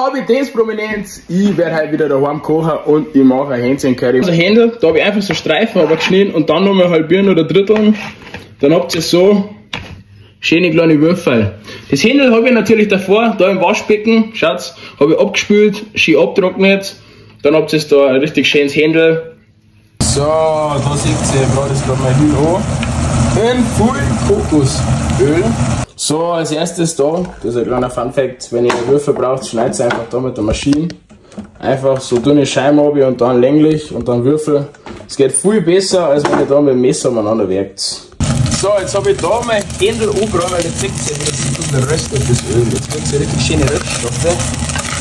Habe das Prominenz, ich werde heute wieder daheim kochen und ich mache ein Hähnchencurry. Also Händel, da habe ich einfach so Streifen aber geschnitten und dann nochmal halbieren oder dritteln. Dann habt ihr so schöne kleine Würfel. Das Händel habe ich natürlich davor, da im Waschbecken, schaut's, habe ich abgespült, schön abtrocknet. Dann habt ihr da ein richtig schönes Händel. So, da seht ihr, ich brate das gerade mein Hühn an. In viel Kokosöl. So, als erstes da, das ist ein kleiner Funfact, wenn ihr Würfel braucht, schneidet einfach da mit der Maschine. Einfach so dünne Scheiben ab und dann länglich und dann Würfel. Es geht viel besser, als wenn ihr da mit dem Messer umeinander werkt. So, jetzt habe ich da mein Händel angebraten, weil jetzt seht ihr, wie das ein bisschen röstet, das Öl. Jetzt kriegt ihr richtig schöne Röststoffe.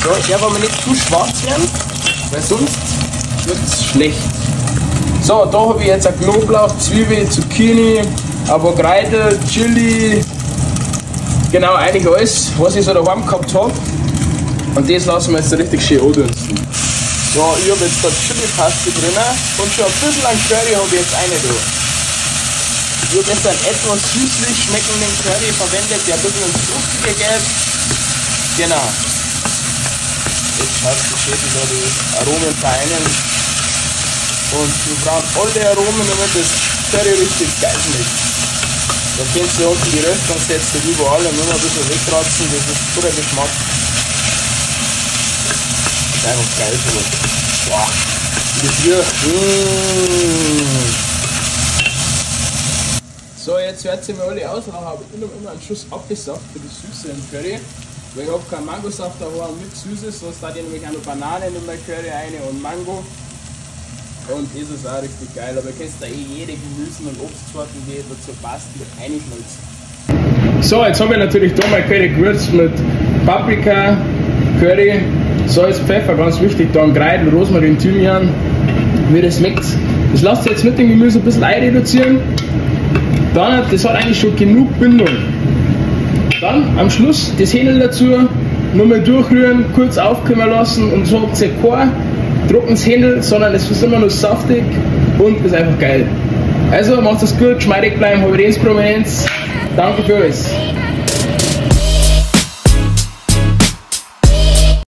So, der darf aber nicht zu schwarz werden, weil sonst wird es schlecht. So, da habe ich jetzt ein Knoblauch, Zwiebel, Zucchini, Avocado, Chili, genau, eigentlich alles, was ich so daheim gehabt habe. Und das lassen wir jetzt so richtig schön andünsten. So, ich habe jetzt da Chili-Paste drin und schon ein bisschen an Curry habe ich jetzt eine da. Ich habe jetzt einen etwas süßlich schmeckenden Curry verwendet, der ein bisschen ins Fruchtige geht. Genau. Jetzt schaut es schön, wie da die Aromen vereinen. Und wir brauchen alle Aromen, damit das Curry richtig geil schmeckt. Da könnt ihr unten die Röstansätze überall und nur noch ein bisschen wegkratzen, das ist purer Geschmack. Das ist einfach geil sowas. Boah, wie das riecht. Mmh. So, jetzt hört ihr mir alle auslachen, aber ich nehme immer einen Schuss Apfelsaft für die Süße im Curry. Weil ich habe keinen Mangosaft daheim und nichts Süßes, sonst da ich nämlich auch noch Bananen in mein Curry rein und Mango. Und das ist auch richtig geil, aber ihr könnt da eh jede Gemüse- und Obstsorten, die dazu passt, mit reinschmelzen. So, jetzt habe ich natürlich da mein Curry gewürzt mit Paprika, Curry, Salz, Pfeffer, ganz wichtig, dann Kreidel, Rosmarin, Thymian, wie das schmeckt. Das lasst ihr jetzt mit dem Gemüse ein bisschen einreduzieren. Dann, das hat eigentlich schon genug Bindung. Dann am Schluss das Händel dazu, nochmal durchrühren, kurz aufkommen lassen und so habt ihr kein trockenes Händel, sondern es ist immer noch saftig und ist einfach geil. Also macht es gut, geschmeidig bleiben, habe Prominenz. Danke für alles.